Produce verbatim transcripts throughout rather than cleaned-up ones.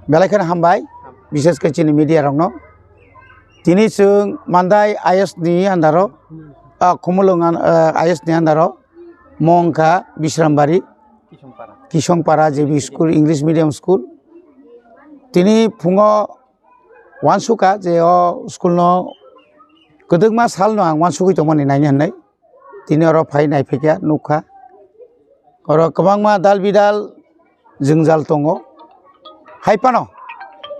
Belai kheno hambai, bishes khe chini media rokno. Tini chwng Mandai I S ni andaro, ah, Khumulwng an-, ah, I S ni andaro, mong kha Bishrambari, Kisongpara J B School, English Medium School. Tini phungo wansukha je o school no kwdwkma salno ang wansugwi tongmani naina hinwi. Tini oro phai naiphaikha, nukha. Oro kwbangma dal bidal jwngjal tongo. Hai phano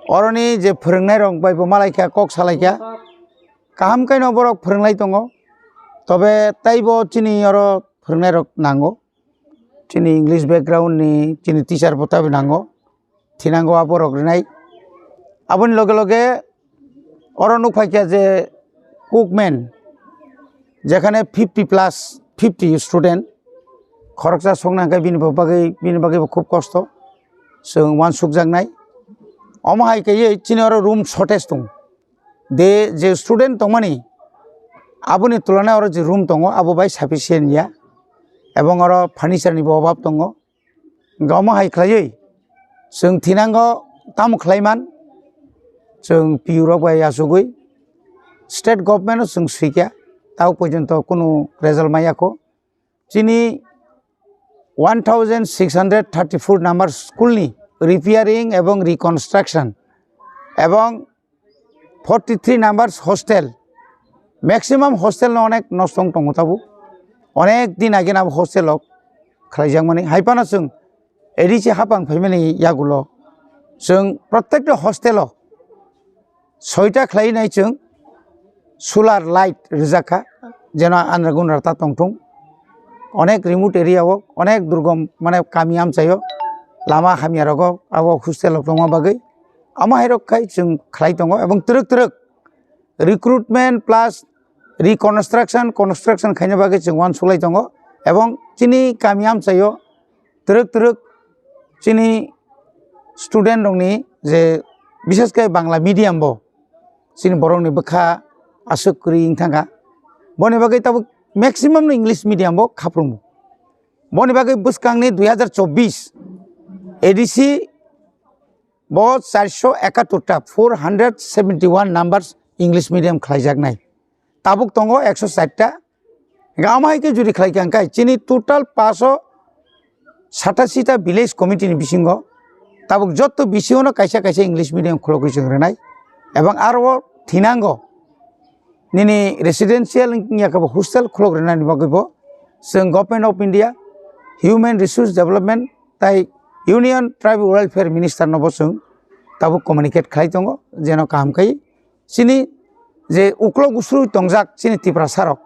oroni je phwrwngnairok bai bo malaikha, kok salaikha. Kaham khe no borok phwrwnglai tongo. Tobe taibo chini oro phwrwngnairok nango. Chini English background ni chini teacher bo tabuk nango. Thinango aborok rinai. Aboni loge loge oro nukphaikha je Cookman, jekhane fifty plus, fifty student khoroksa soknang khe bini bo bagwi, bini bagwi bo khub kosto, chwng wansukjaknai. Omo hai khe chini oro room shortage tongo. De je student tongmani, aboni tulana oro je room tongo, abo bai sufficient ya. Ebong oro furniture ni bo obab tongo. Hwnkhe omo hai khlaiwi chwng thinango tamo khlaiman, chwng P U rok bai achugwi state government no chwng swikha, tao porjonto kunu result maya kho. Chini one thousand six hundred thirty-four number school ni repairing ebong reconstruction ebong forty three numbers hostel, maximum hostel no onek nosto wng tongo tabuk, onek din age abo hostel o khlaijakmani. Hai phano chwng A D C hapang phaimani yagulo chwng protekta hostel o soita khlai nai chwng solar light rijak kha, jeno andra gundra ta tongthung. Onek remote area o, onek durgom mane kami amchaio lama hamya rogo abo hostel rok tongma bagwi. Amo hai rok khai chwng khlai tongo ebong twrwk twrwk recruitment plus reconstruction, construction khaina bagwi chwng uansuklai tongo ebong chini kami amchaio twrwk twrwk chini student rokni je bishes khe Bangla medium bo chini borokni bwkha aswk kwrwi wng thangkha. Boni bagwi tabuk maximum no English medium bo khaprwngo. Boni bagwi bwskangni dui hazar chobbish A D C bo charso ekattor ta, four hundred seventy one numbers English medium khlaijaknai. Tabuk tongo ekso char ta. Hingkhe amo hai khe juri khlai kha hingkhe chini total paso satashi ta village committee ni bisingo tabuk jotto bisingo no kaisa kaisa English medium khulogwi chwng rwnai. Ebong aro thinango nini residential wngya khe bo hostel khulok rwnani bagwi bo chwng Government of India, Human Resource Development tai Union Tribal Welfare Minister no bo chwng tabuk communicate khlai tongo, jeno kaham khai chini je uklok usrui tongjak chini Tiprasa rok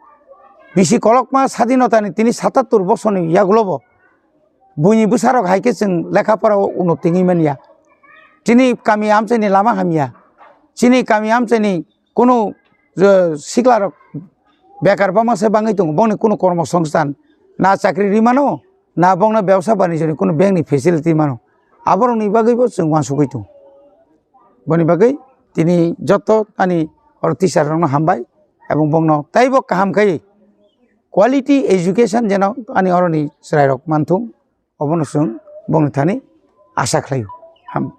bisi kolokma sadinotani tini satattor bosorni yagulo bo buini bwsarok hai khe chwng lekha pora o unnoti wngwi manya. Chini kami amchaini lama hamya, chini kami amchaini kunu, je, siklarok bekar bangma se bangwi tongo, bongni kunu kormo songsthan na chakri ri mano, na bongno bebsa banijoni kunu bankni facility mano, aborokni bagwibo chwng uansugwi tongo. Boni bagwi tini joto ani oro teacher rokno hambai ebong bongno taibo kaham khai quality education jeno ani oroni chwrairok manthung, obono chwng bongni thani asa khlaio. Ham.